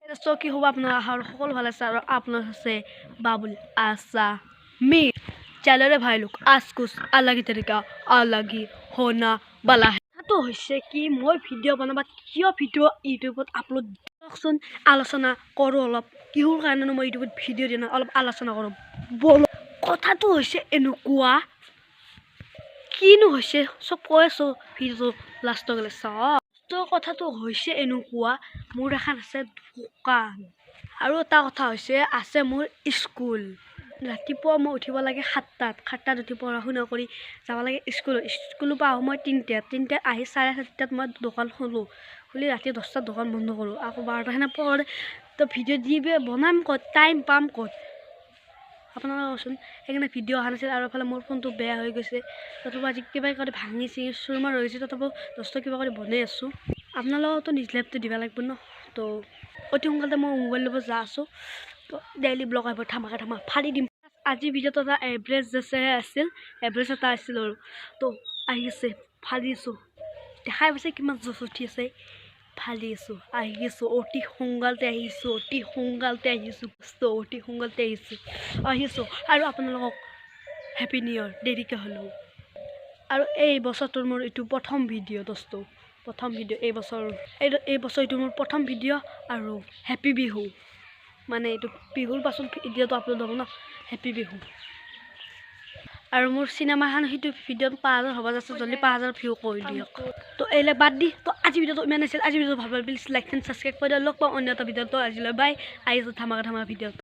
চ' কি হ'ব আপোনাৰ আৰু সকলো ভাল আছে আৰু আপোনাৰ আছে बाबुल आसामी। चलो रे भाई लोग, आज कुछ अलग ही तरीका अलग ही होना वाला है। কথাটো হৈছে কি, মই ভিডিঅ' বনাব কিয় ভিডিঅ' ইউটিউবত আপলোড দিয়কচোন, আলোচনা কৰোঁ অলপ। কিহৰ কাৰণেনো মই ইউটিউবত ভিডিঅ' দিয়া নাই, অলপ আলোচনা কৰোঁ ব'লক। কথাটো হৈছে এনেকুৱা, কিনো হৈছে চব কৈ আছোঁ, ভিডিঅ'টো লাষ্টৰ গ'লে চাওক। তো কথাটো হৈছে এনেকুৱা, মোৰ এখন আছে দোকান আৰু এটা কথা হৈছে আছে মোৰ স্কুল। ৰাতিপুৱা মই উঠিব লাগে 7টাত। 7টাত উঠি পঢ়া শুনা কৰি যাব লাগে স্কুলত। স্কুলৰ পৰা আহোঁ মই 3টাত। 3টাত আহি 4:30টাত মই দোকান খোলোঁ। খুলি ৰাতি 10টাত দোকান বন্ধ কৰোঁ। আকৌ 12টা সেনে পৰে। তো ভিডিঅ' দি বনাম ক'ত, টাইম পাম ক'ত, আপোনালোকে কচোন? সেইকাৰণে ভিডিঅ' অহা নাছিল। আৰু এফালে মোৰ ফোনটো বেয়া হৈ গৈছে। তথাপিও আজি কিবা কৰি ভাঙি চিঙি চুৰমাৰ হৈ গৈছে, তথাপিও দোস্ত কিবা কৰি বনাই আছোঁ। আপোনালোকতো নিজ লাইফটো দিব লাগিব ন। তো অতি সোনকালে মই মোবাইল ল'ব যা আছোঁ। তো ডেইলি ব্লগ আহিব, ধামাকা ধামা ফালি দিম। আজি ভিডিঅ'টো এটা এভাৰেজ জেচে আছিল, এভাৰেজ এটা আছিল আৰু তো আহি আছে, ফালি আছোঁ। দেখাই পাইছে কিমান জোচ উঠি আছে। ফালি আছোঁ, আহি আছোঁ, অতি সোনকালতে আহিছোঁ, অতি সোনকালতে আহিছোঁ, তো অতি সোনকালতে আহিছোঁ, আহিছোঁ। আৰু আপোনালোকক হেপী নিউ ইয়েৰ, দেৰিকৈ হ'লেও। আৰু এই বছৰটোৰ মোৰ এইটো প্ৰথম ভিডিঅ' দোস্ত, প্ৰথম ভিডিঅ' এই বছৰ, এই বছৰ এইটো মোৰ প্ৰথম ভিডিঅ'। আৰু হেপী বিহু, মানে এইটো বিহুৰ পাছত ভিডিঅ'টো আপলোড হ'ব ন। হেপী বিহু। আৰু মোৰ চিনেমাখন সেইটো ভিডিঅ'ত 5000 হ'ব যাচ্ছে, জল্দি 5000 ভিউ কৰি দিয়ক। তো এইবিলাক বাদ দি, তো আজি ভিডিঅ'টো ইমান আছিল। আজি ভিডিঅ'টো ভাল পালে প্লিজ লাইক এণ্ড ছাবস্ক্ৰাইব কৰি দিয়ক। লগ পাওঁ অন্য এটা ভিডিঅ'টো। আজিলৈ বাই। আহিছোঁ ধামাকা ধামাকা ভিডিঅ'ত।